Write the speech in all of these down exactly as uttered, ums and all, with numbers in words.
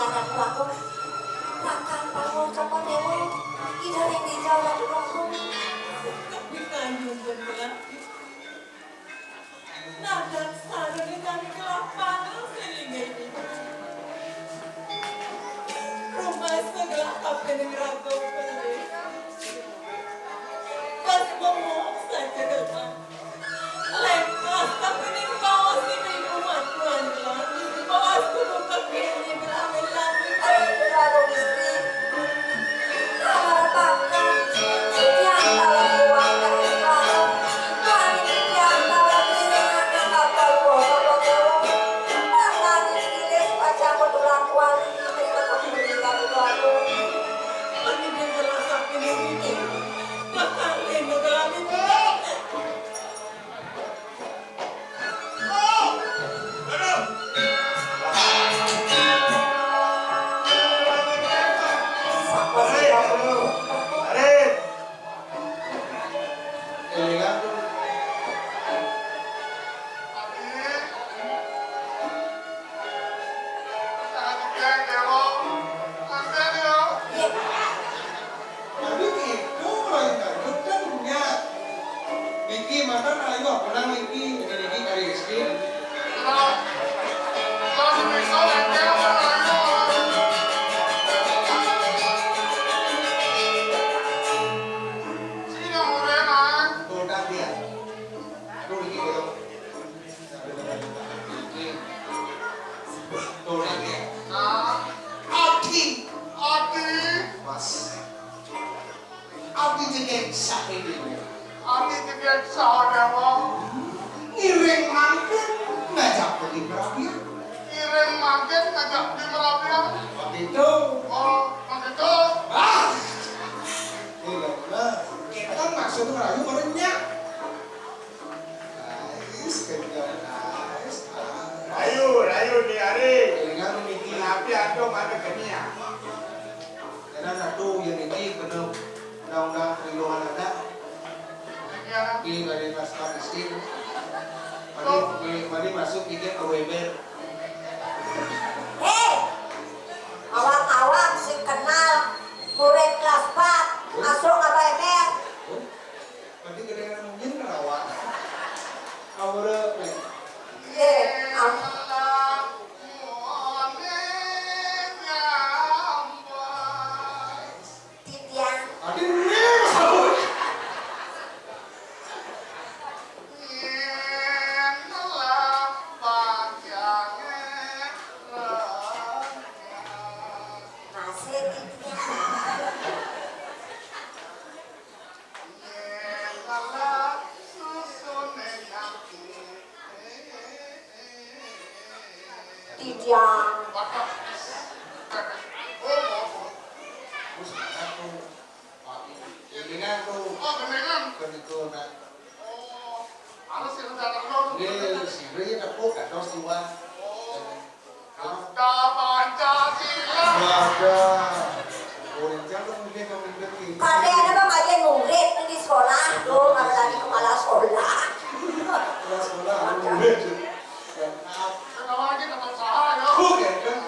Ratu Agung, rakan pangucap Déwa, Ida ring dija, Ratu Agung. Tapi kayun bener. Nadak sarana kami kelaparan sing inggih. Rumasa gelah kapining raga pedih. Pas memuh saja gelah. Lekas kapining baos ibu matuan gelah. Baos kudu kepilih gelah. Ayo, Ratu Istri. Kamar bakal titiang taler uang dari sekolah. Kami titiang taler diri anak kapal kuasa kuasa. Makan istilis pacakut ulang kuali. Terima kasih, Ratu. Kami dengan rasa ini, bakal ini kami. Tapi itu lain lanjut kan nya. Niki mata rayu apa nang niki? Ini niki kari istri. Tuh, tak dia. Aduh, niki belum. Tuh, tak dia. Adi, Adi. Mas. Abdi jegég saha déwa. Abdi jegég saha déwa. Ngiring mangkin ngajak beli merabian. Ngiring mangkin ngajak beli merabian. Begitu. Oh, begitu. Ah. Iya, nah. Kita kan maksud rayu merenya. Ais, kenyang, ais, ais. Rayu, rayu ni hari. Kenyang niki. Tapi antum ada kenia. Karena satu yang ini kena undang-undang perlindungan anak. Di dari kelas empat S D. Mari, mari, mari masuk kita ke Weber. Hei, awak-awak sing kenal murid kelas empat, masuk apa Weber? Berarti kedengaran mungkin ngerawa. Aura, Mek. Ye, am- Titiang. Adi, Mek. Masih titiang. Titiang. Gendingan tuh. Oh, gendingan. Begitu, nah. Oh, harus yang datang dong. Ini sendiri tepuk, kados dua. Oh. Ada Pancasila. Ada. Murid siapa mungkin yang mengikuti? Kadéna mah ngajen murid di sekolah, tuh, ada lagi kepala sekolah. Kepala sekolah, murid. Kenapa lagi tempat usaha, ya? Bukan, kan?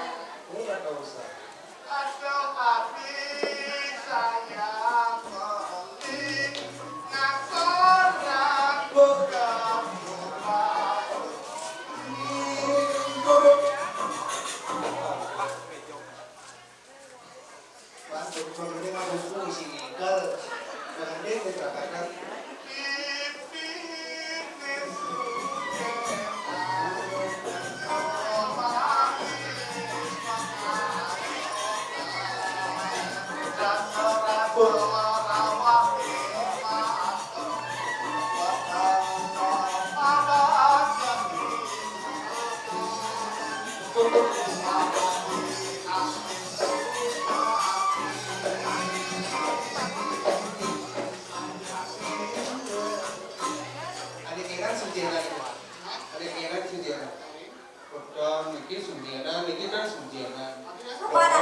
Bukan tempat usaha. Ada hati saya beli ngakoran buka. Adik Iran Sujana. Adik Iran Sujana. Kota niki Sujana, niki kan Sujana. Mana?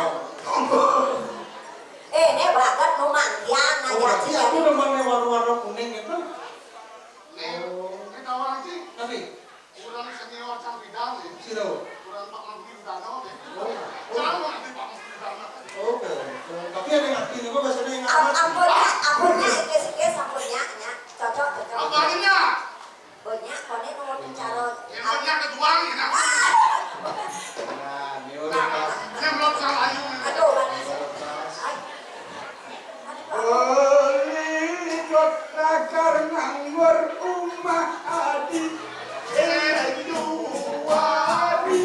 Eh, ini banget nu manggian. Oh, berarti aku namanya warna-warna kuning itu. Oh. Ini tahu lagi. Tapi Urang senior cang bidang, ya. Sira. Urang Pak Menteri Udana, ya. Oh. Cang Menteri Apa bahasanya yang Am-, amat? Ampun, Nyak, ampun, Nyak, sikit, sikit, ampun, Nyak, Nyak. Cocok, cocok. Apa ini, Nyak? Banyak, koné mau bicara. Yang banyak kejuang, ya, Nyak. Nah, ini udah pas. Ini belum salah, ayo. Aduh, Bang. Ini udah pas. Ay. Aduh, Bang. Beli dot lakar nganggur umah adi. Enak juari.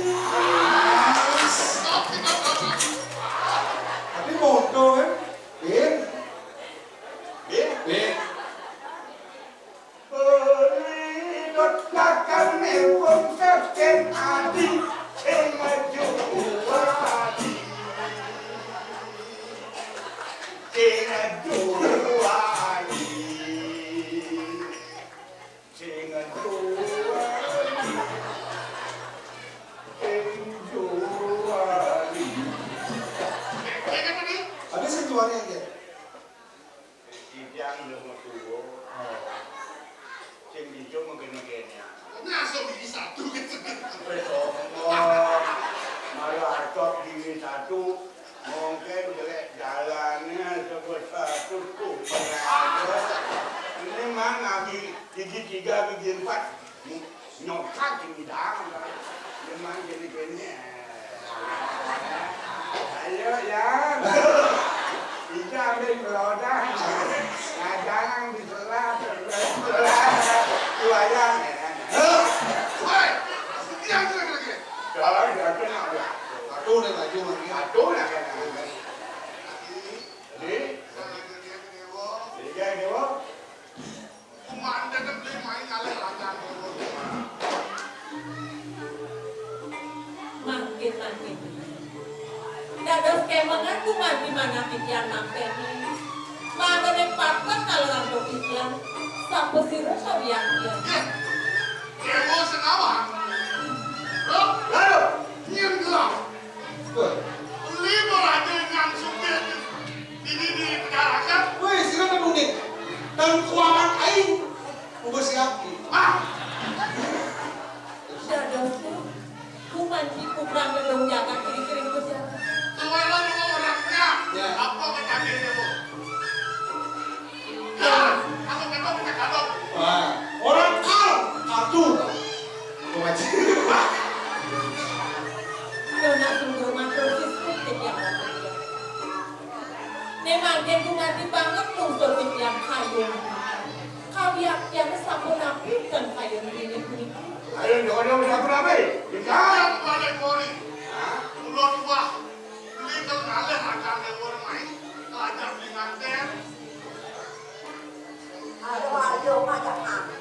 Tapi moto kan? Bin. Bin. Bin. Beli dot lakar newon kakén adi. Enak juari. Enak juari. Sing juari. Sing juari. Ada sing juari aja. Titiang udah mau tua. Sing hijau mungkin kayaknya. Masuk gigi satu gitu. Wis omong. Malah acok gigi satu. Mungkin jelek jalannya sebesar tutup. Ini mana gigi tiga, gigi empat? Nyokap gigi dah. Memang gini-gini. Ayo, ya. Bisa ambil roda. Nah, jangan diselah, selah, selah. Tuayan. Hei, yang jelek-jelek. Kalau dia kena, ya. Satu nih lagi, Mang. Satu nih kena. Jadi, jadi, jadi, Dewa. Mangkin, mangkin. Dados kémangan gumanti manah titiang nampéni. Mangdané pateh naleran titiang, sapasira sawiakti. Yéh, Déwa Senawang. Loh, lalu, nyén gelah. Wah. Lima raja nyang sugih di, di, di pejarakan. Wéh, sira muni. Dan kuaman aing ubus yaki. Ah. Dados, gumanti kubrang gedung jagat kiri-kiri ubus yaki. Suara lu orangnya. Ya. Apa kejadiannya, Bu? Wah, orang kal, kartu. Wajib. Dona sungguh matur sistem titiang. Memang dia gumanti banget lungsur titiang kayu. Kawiaktian sampun napi dan kayu ini puniki. Ayo, jangan, jangan, sampun napi. Kita. Yang paling pori. Hah? Ulo tuah. Beli kalau ngalih akan lewat main, aja beli nganter. Aduh, aduh, macam apa?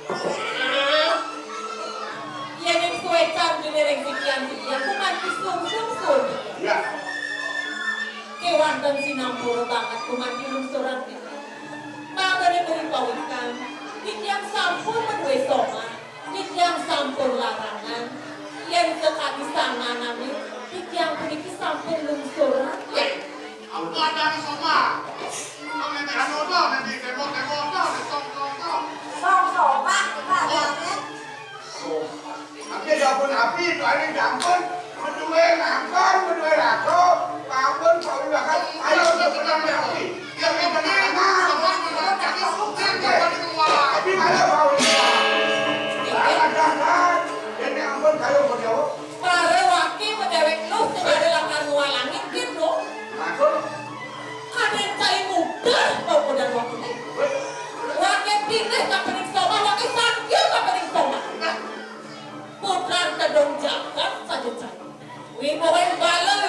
Yén ing suécan dene ring titiang-titiang, gumanti sungsung suur titiang. Ya. Kéwanten sinampura banget gumanti lungsuran titiang. Mangdané beri pawikan, titiang sampun madué somah, titiang sampun larangan. Yén sakadi sanganane, titiang puniki sampun lungsuran. Apa ada somah? Kok nanti anu to, nanti tembok-tembok to, nanti tong-tong to. Song somah, kita ada, ya. Somah. Tapi dapun api itu ada dapun, berdua ngangkon, berdua rato, ampun, kau bakal, ayo, kita api. Yang penting, aman. Tapi malah mau ini. Ada, ada. Ini ampun, kayu mau jawab. Para waki medewek lu sing ada lakar ngualangin gitu. Maksud? Kadén cai muda mau kudan waktu ini. Wake pineh kapening somah, wake sangkil kapening somah. Putra tedong jagat saja cai. Wih, pokoknya bala lu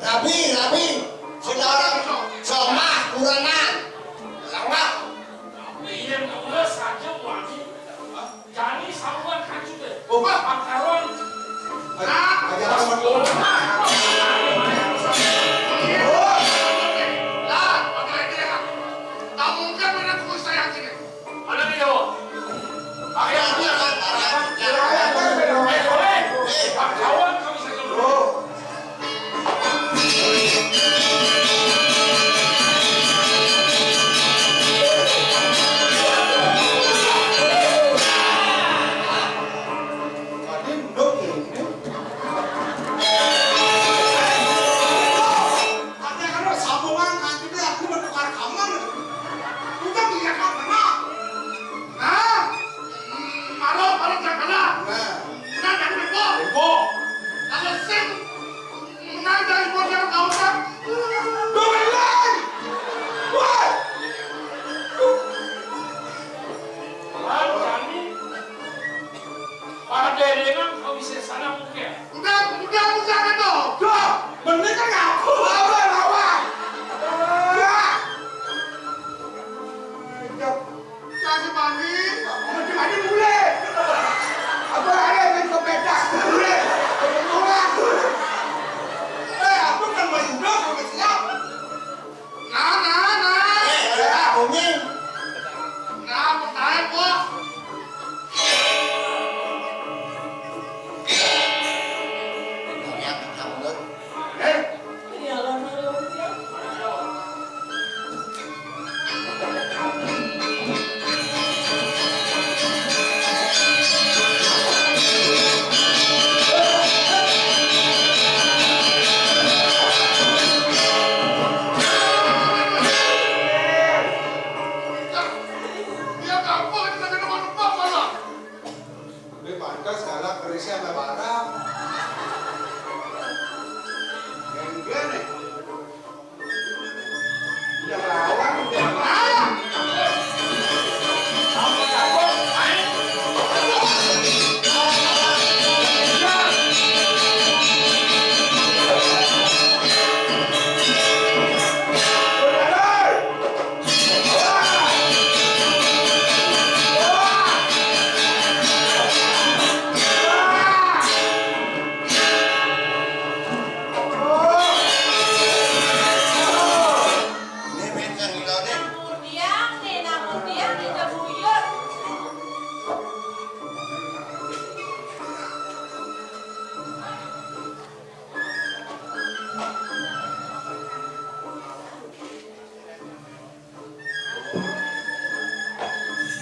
Rabi, rabi. Saudara, jamaah kurenan. Lengkap. Tapi yang kula saja wani. Jani sawan kancute. Oh. Pakaron. Aja, aja, aja. Oh. Lah, pakai dia. Tak mungkin mana kuku saya sini. Mana dia? Pakai apa? Eh, boleh. Eh, Pak Kawan kami saja. Oh. Tadi nduk ini. Ada kan sambungan, kan kita aku bertukar kamar. Kita tidak pernah. Nah, malu, malu jangan. Nah. Nah, jangan ribut. Ribut. Kalau sing Menang dari modal kau kan. Dua belas. Wah. Lan kami para derengan kau bisa sana mungkin. Udah, udah, udah, udah. Dah, bener kan aku? Lawan, lawan. Dah. Dah. Kasih mandi. Mandi, mandi bule. Apa ada yang ke petak? Bule. Orang. Eh, aku kan masih muda, aku masih siap. Nah, nah, nah. Eh, eh, ah, Umi. Nah, pertahan, Bos. Ternyata kamu, Dok. Eh? Dia gampang, kita kena manumpang malah. Tapi pantas kalah kerisnya sama barang. Yang gini. Udah lawan, udah lawan.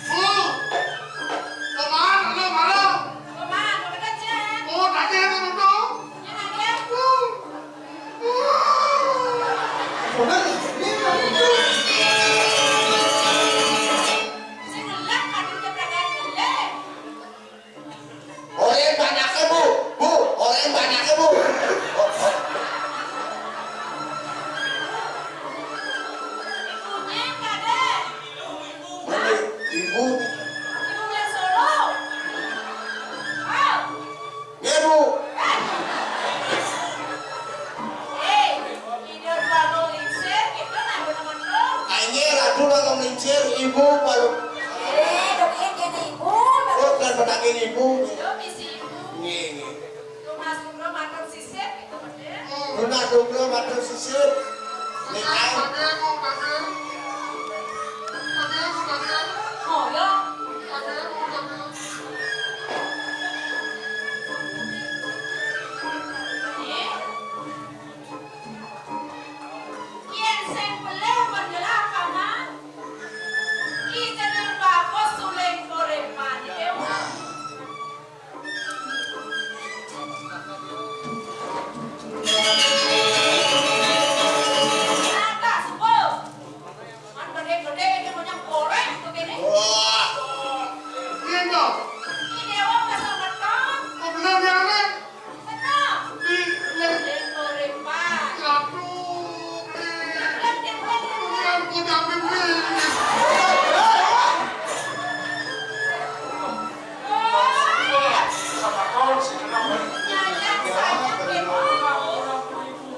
Bu, kemana lu, malu? Kemana, kecil? Oh, tadi yang duduk. Yang ada? Sing ngelak, aduh, dia berangkat ngelak. Orang banyaknya, Bu. Bu, orang banyaknya, Bu. Oh, oh. Ibunya nggak ada. Mana ibu? Ibu yang Solo. Ah. Iya, Bu. Eh, ide dua nol lingsir, gitu, nah, bener-bener. Ayo, ratu lah, lingsir, ibu, baru. Eh, dok, iya, kena ibu, baru. Oh, bukan penakin ibu. Yo, misi ibu. Iya, iya. Tunas sugro matur sisip, gitu, bener. Tunas sugro matur sisip. Nek ae. Oh, ya. Yen sing pelih penjelasanan, ki jeneng bagus suling urip mati. Nah, tak sebut. Kan gede-gede ini punya korek tuh gini. Wah. Iya, dong. Ini dewa kesemeton. Oh, bener ya, Nek? Bener. Di, Nek. Di korek, Pak. Aduh, Nek. Kan dia punya. Yang udah mimpi. Wah. Sama kau sih, kenapa? Nyayang saya kepo.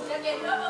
Dia kepo.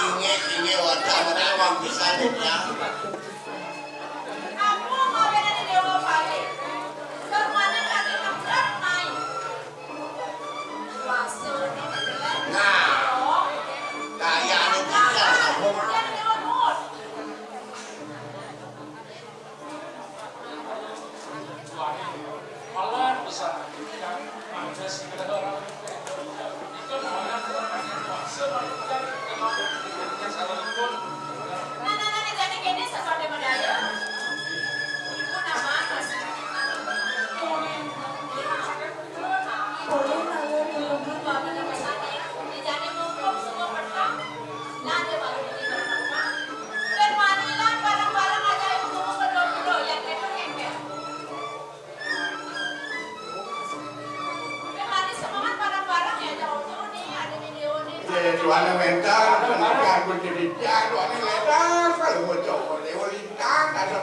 Inggih, inggih, wonten menawi wong pisan, ya. Aku mawinan Dewa Bali. Termane kate kemprot mai. Nah, kayane bisa sampun. Duane mental, pendidikan pendidikan, duane lebar, kalau mau cowok, lewat lintang, ada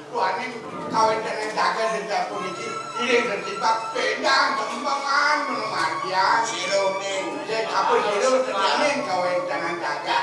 duane kawentenan jagat sejak puniki, iring setipak, bendang, kembangan, menumargian. Sira ning. Sing kabeh sira sejamin kawentenan jagat.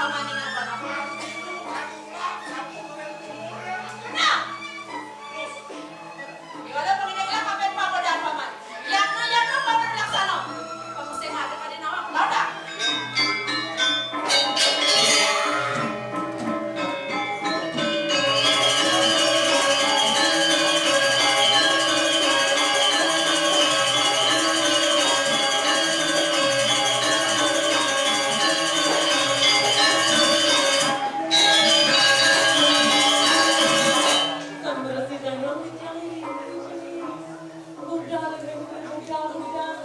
Nah, iwala pangidagla kapin pamodan paman. Yatna, yatna, paman laksana. Pamusin ada pada nawang. Lauda. Sambil sidang budal, budal, budal.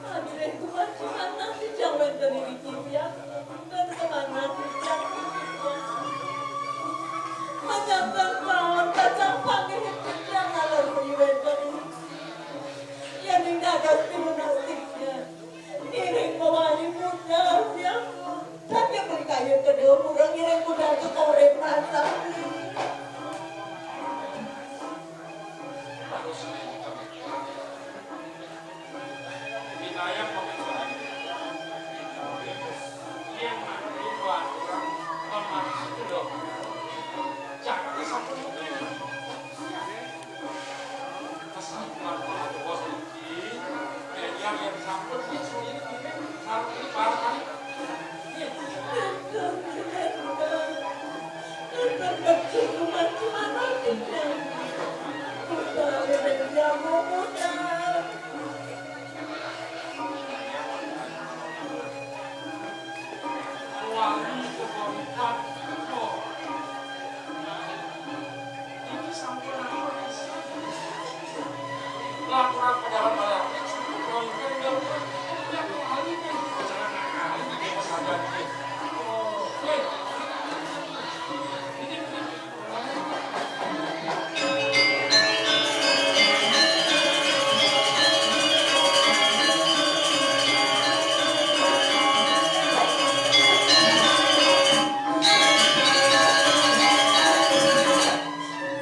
Aduh, kumaha-kumaha si Jang wénten di ditu, ya. Dan kumaha si Jang. Hanya taun kacang panggih si Jang ngalor beli wénten. Ya, ning dados pinunastiknya. Ngiring mawali budal, ya. Tapi beli kayu kedua, murah ngiring budal ke korek pasang.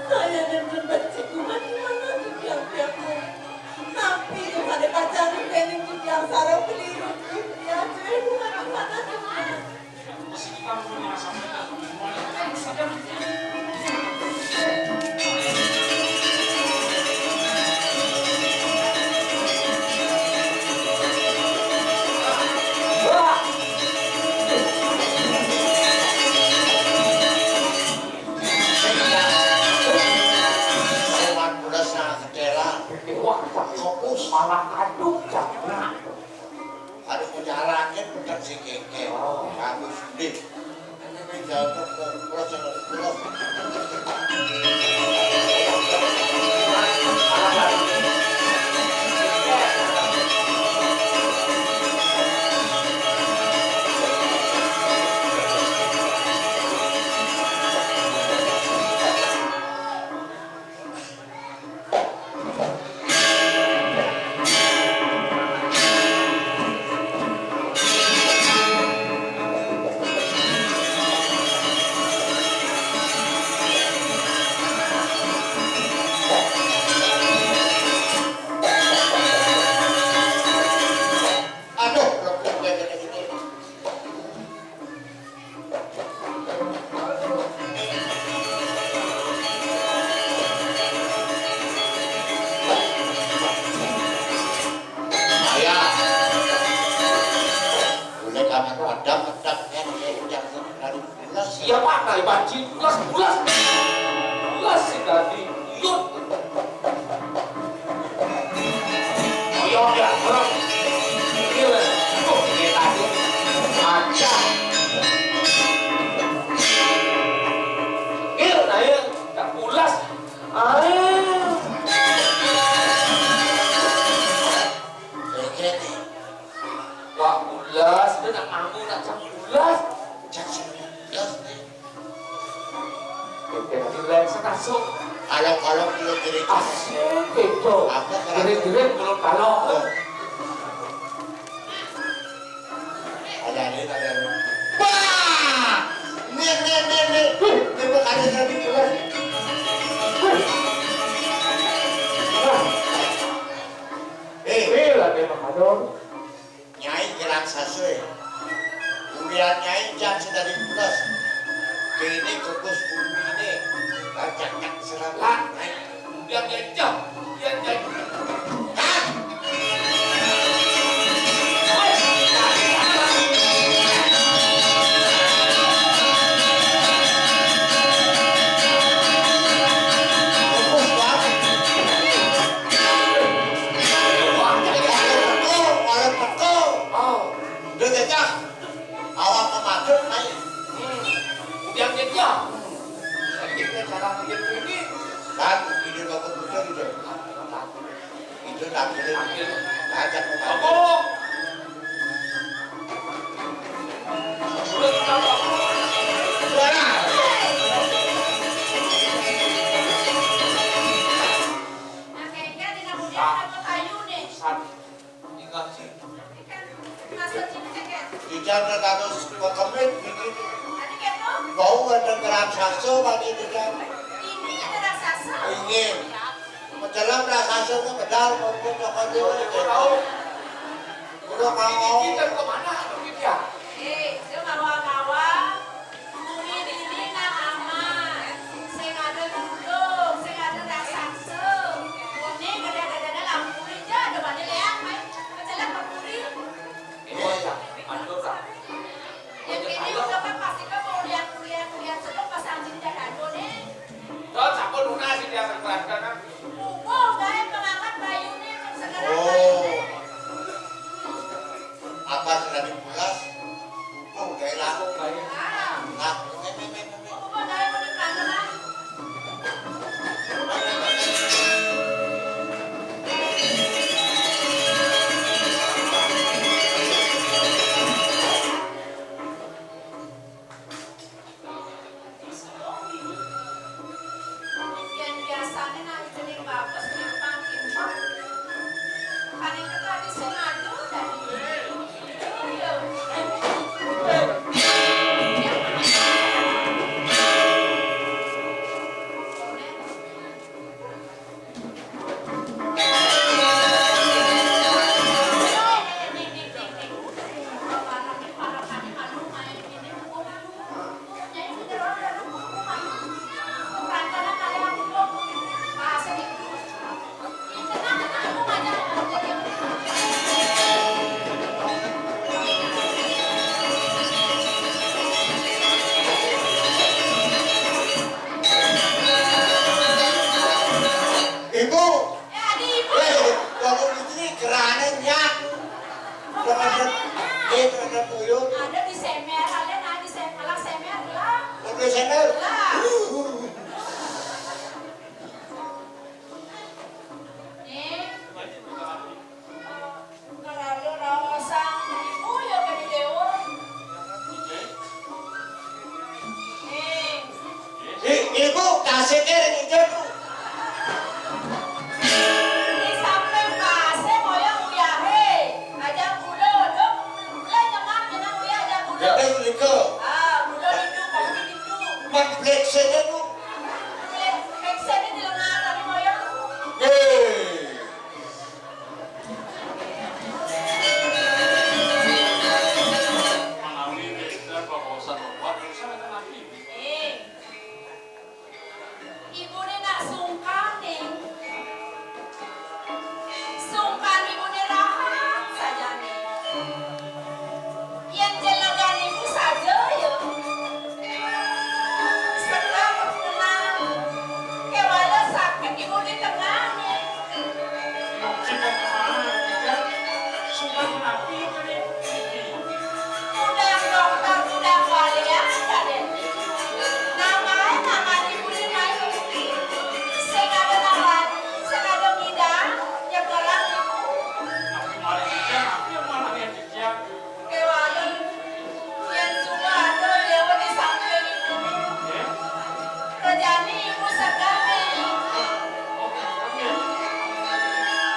Saya dan Rebet Sikuman di mana tuh tiang-tiangku? Tapi itu pada pacaran dengan itu tiang sarap keliru. Ya, saya bukan di mana tuh? Lewat pula setengah ketela. Wah, fokus. Malah aduh, cakna. Ada penjara kan, bukan si Keke. Oh. Bagus deh. Ini bisa untuk terus, terus. Aduh, lho, kok kaya ngene iki. Ayah. Boleh kamu padam, pedang, kan, ya, udah, dari bulas. Iya, Pak, dari banci, bulas, bulas. Bulas si tadi, yuk. Oh, iya, iya, orang. Iya, wes. Oh, ini tadi. Aja. Iya, nah, iya. Tak pulas. Ayo. Oke, nih. Wah, pulas. Dia nak nganggur, nak cang pulas. Cang pulas, nih. Oke, relax, masuk. Kalau, kalau dia diri. Asik, gitu. Apa, kalau diri-diri belum kalau. Oh. Ada, ada, ada. Wah! Nih, nih, nih, nih. Ini bukan ada tadi, pulas. Wah. Eh. Wih, lagi Pak Kador. Sasé. Ulian Nyai jan sedadi pules. Kéné kukus bumbiné. Bacakak serapat. Yang jajah. Yang jajah. Kukus banget. Wah, jadi kalau teko, kalau teko. Oh. Udah jajah. Awak pematuk, Mai. Hmm. Udah jajah. Jadi kita cara bikin ini. Kan, ide bapak betul itu. Itu tampilin. Ajak pematuk. Apa? Suara. Nah, kayaknya di Namudian ada kayu nih. Satu. Ingat sih. Ijan dados pekemit niki. Bau wonten raksasa bagi kita. Ini ada raksasa. Inggih. Menjelang raksasa ke medal maupun tokoh dewa. Udah mau. Kita ke mana? Itu dia. Eh, dia bawa-bawa. Bumi dini nang aman, sing ada gunung, sing ada raksasa. Bumi gede-gedene lampu ijo, ada bane leak, mai. Kecelak lampu. Iya, iya. Aduh, Kak. Yang ini udah kan pasti kan mau lihat-lihat, lihat sedang pasang cinta kado nih. Don, sampun lunas iki akan berangkat. Buku, gawe pengangkat bayune, sekarang. Oh. Apa sudah dipulas? Buku, gawe langsung bayar. Ah. Nah, buku, gawe mau dipanggil, ah. Yén biasané nang jeneng bagus timpang-timpang. Paling ketua di sing adu dari. Ibu, eh, bangun iki kerane nyak. Kerane, eh, kerane tuyul. Ada di semer, ada nah di semer, lah semer, lah. Ada semer? Lah. Nih. Kalau raosan ibu ya gede dewa. Eh. Eh, ibu, kasih ke yang hijau tuh. Di samping kasih moyang uyahe. Aja gula, dong. Mulai nyemak, nyemak uyah aja gula. Jadi, Rika. Ah, gula itu, kopi itu. Mak, black sand itu. Black, black sand itu lengan, tapi moyang. Eh. Manawi wédang pakosan obat, bisa wédang lagi. Eh. Ibuné nak sungkan, Ning. Sungkan ibuné rahat sajané. Yén jelegan ibu saja ya. Sedang tenang. Kéwala sakit ibu di tengah nih. Sudah menapi kali ini. Udah dokter, udah balian kadé. Namain, namain ibu di main. Sing ada nawan, sing ada ngidang, nyekelang ibu. Aku malah ngidang, aku yang malah yang ngidang. Kéwala, yén suba ada déwa di samping ibu. Kerjane ibu seger, Ning.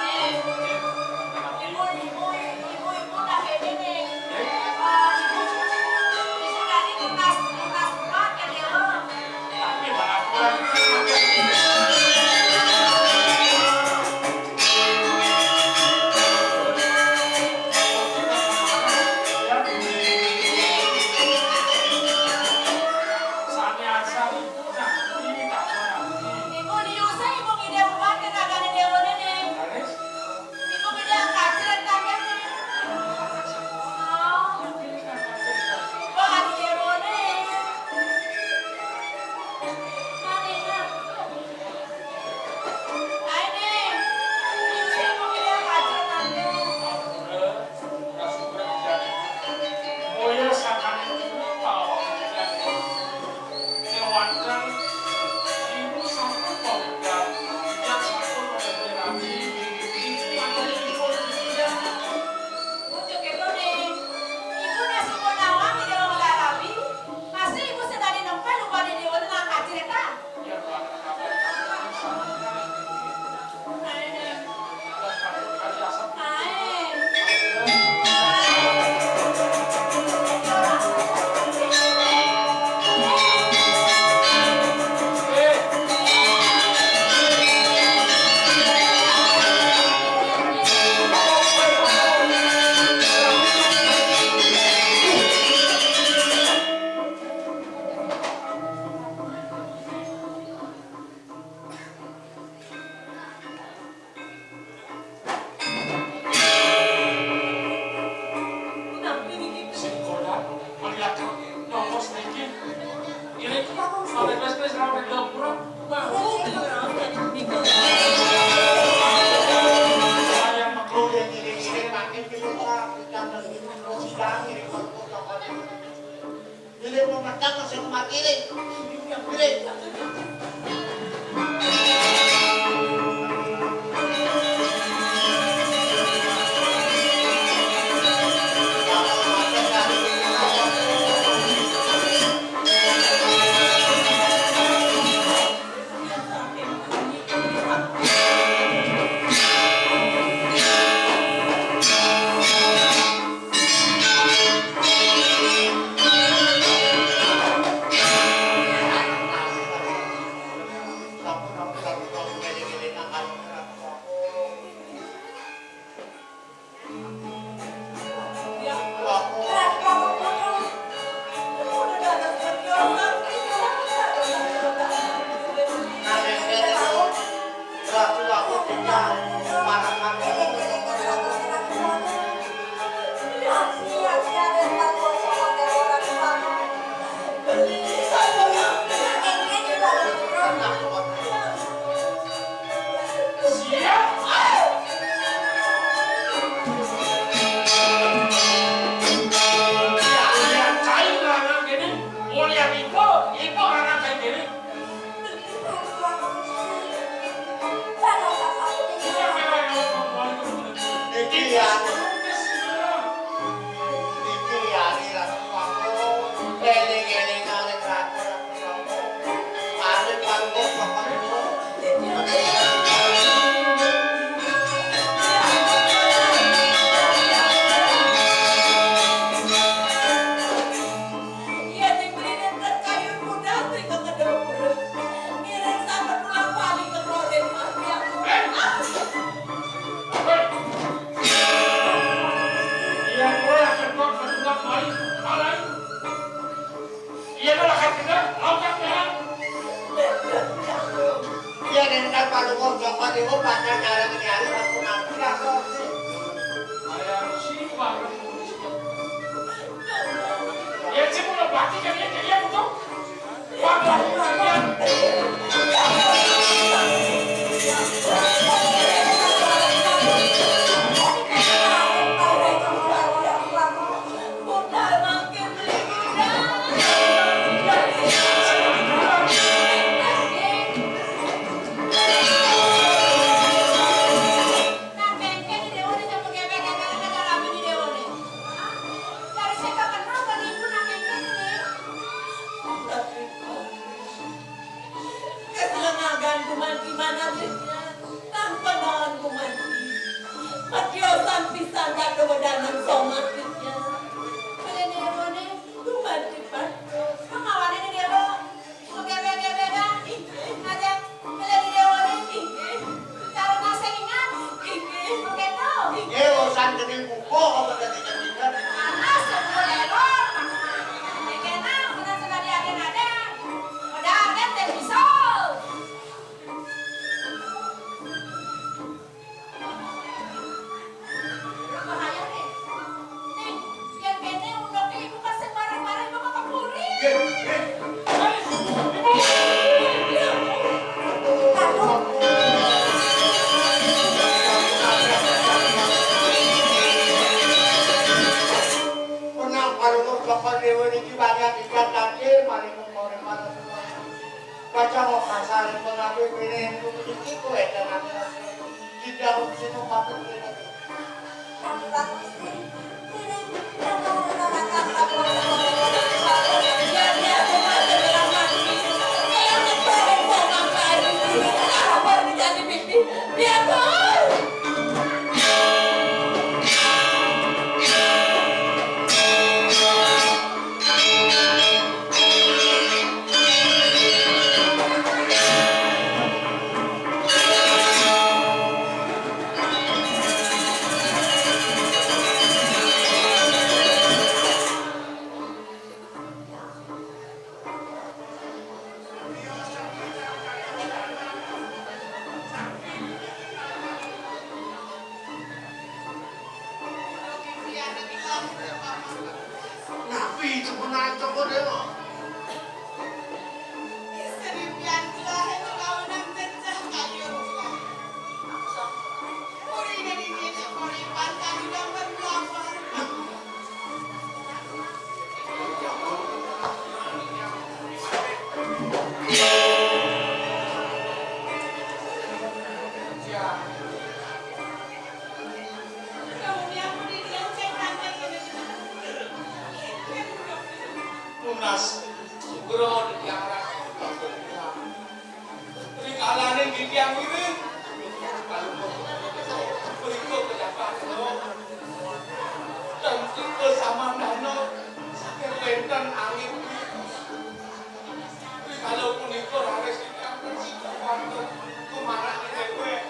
Ning, ibu, ibu, ibu, ibu, tak kene Ini mau makan masih mau makan ini. Ini yang gede. Iya, sing beliné teh kayu kuda, sing kekedok. Ngiring sampai pulang wali ke Raden Mas, ya. Ah! Iya, ora cocok, cocok, mari, mari. Iya, ora cocok, cocok, ya. Iya, dan kan pada ngomong, pada ngomong, pada nyarang-nyarang, aku nanti lah, kok. Kayak si Pak. Ya, sih, mau lepati, kan, ya, kan, ya, betul. Kesenengan gumanti manah, Ditya. Tanpa naon gumanti. Matiosan pisan kadowedanan somah, Ditya. Beli Déwané gumanti patos. Pangawané di Déwa. Gebé-gebé dah. Aja beli Déwané. Karena saya ingat. Oké, tuh. Éh, urusan gedé buku, apa tadi kan? Panas, semua lelor. Oké, nah, udah sudah diadén-adén. Udah, kan, teh, pisau. Bahaya, nih. Nih, yang kéné udah ibu kasih marah-marah, ibu mah kepuri. Menang parungu bakal Déwa niki banyak ikan tadi, mari mengkorek mana semua. Baca mau kasar, mengambil pilih, itu, itu, itu, Tidak usah patut. Napi sebenarnya coba deh lo. Tunas, Sugro, Tiang Ratu. Rikalaning titiang ngiring. Berikut pejabat lo. Dan tipe samandana saking wénten angin. Rikala punika raris titiang prasida wonten kumarak déwék.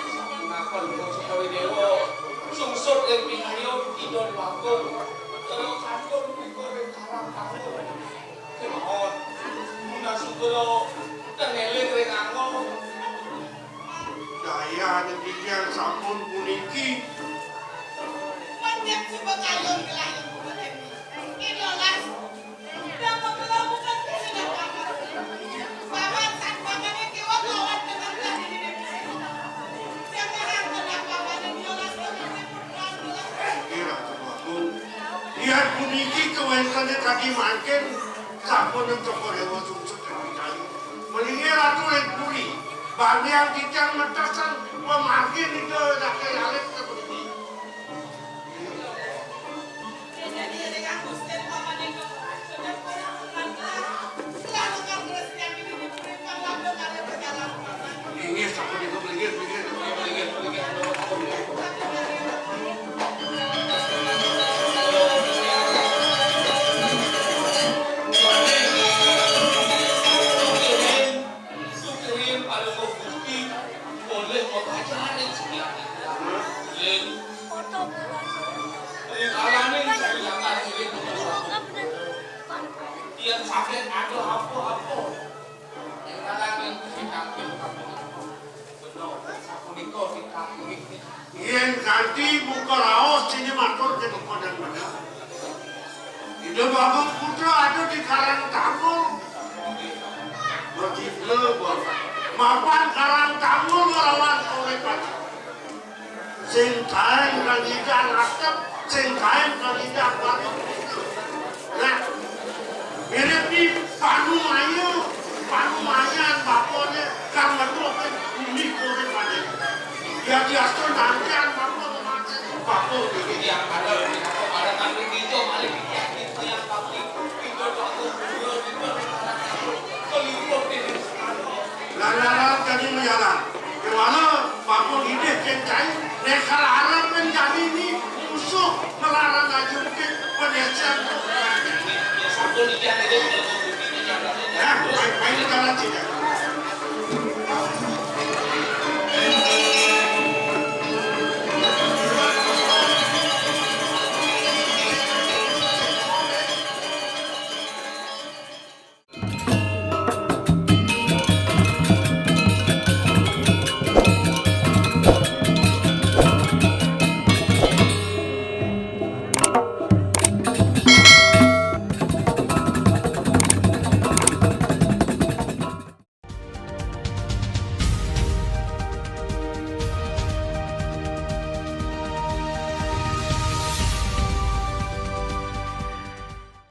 Sapunaken Gunung Sekawi Déwa, sungsut ing pingayun Ida Déwa Agung, terus sampun tiba ring Karang Tangul. Kemawon, Muna Sugro, ten éling ring angon. Daya titiang sampun puniki. Panjang coba kayun gelah ibu. Inolas. Inggih, Ratu Agung. Yén puniki kawéntené tadi mangkin sampun Cokor Déwa sungsut ing pikayu. Melinggih Ratu ring puri, bandiang titiang netesan pamargin Ida Daké Alit sapuniki. Inggih, sapunika, inggih, inggih, inggih, inggih. Sukirin Palungguh Gusti, polih makajar ring setiap titiang. Ling. Ring alaning setiap iring. Yén saged ada apa-apa. Ring alaning setiap iring. Bener, sapunika titiang iring. Yén kanti buka raos, sini matur ké bekodan bener. Ida Bagong Putra ada di Karang Tangul. Begitu, Bos. Mapan Karang Tangul nglawan Koré Pati. Sing kaén kangidan atep, sing kaén kangidan balik. Nah, mirip di Panumaya, Panumayan bapané kang ngentukin bumi Koré Pati. Ya diastu nantian bapa mati. Bapa dhewe yang ada, ada kang itu malih yang tapi itu bapa guru itu keliput ini. Lalaran kami menjalan. Kewala bapa hidih kencai, nek kalarang menjadi ini musuh melarang ajuké penesian. Ya, sampun iki aja. Ya, main-main jalan tidak.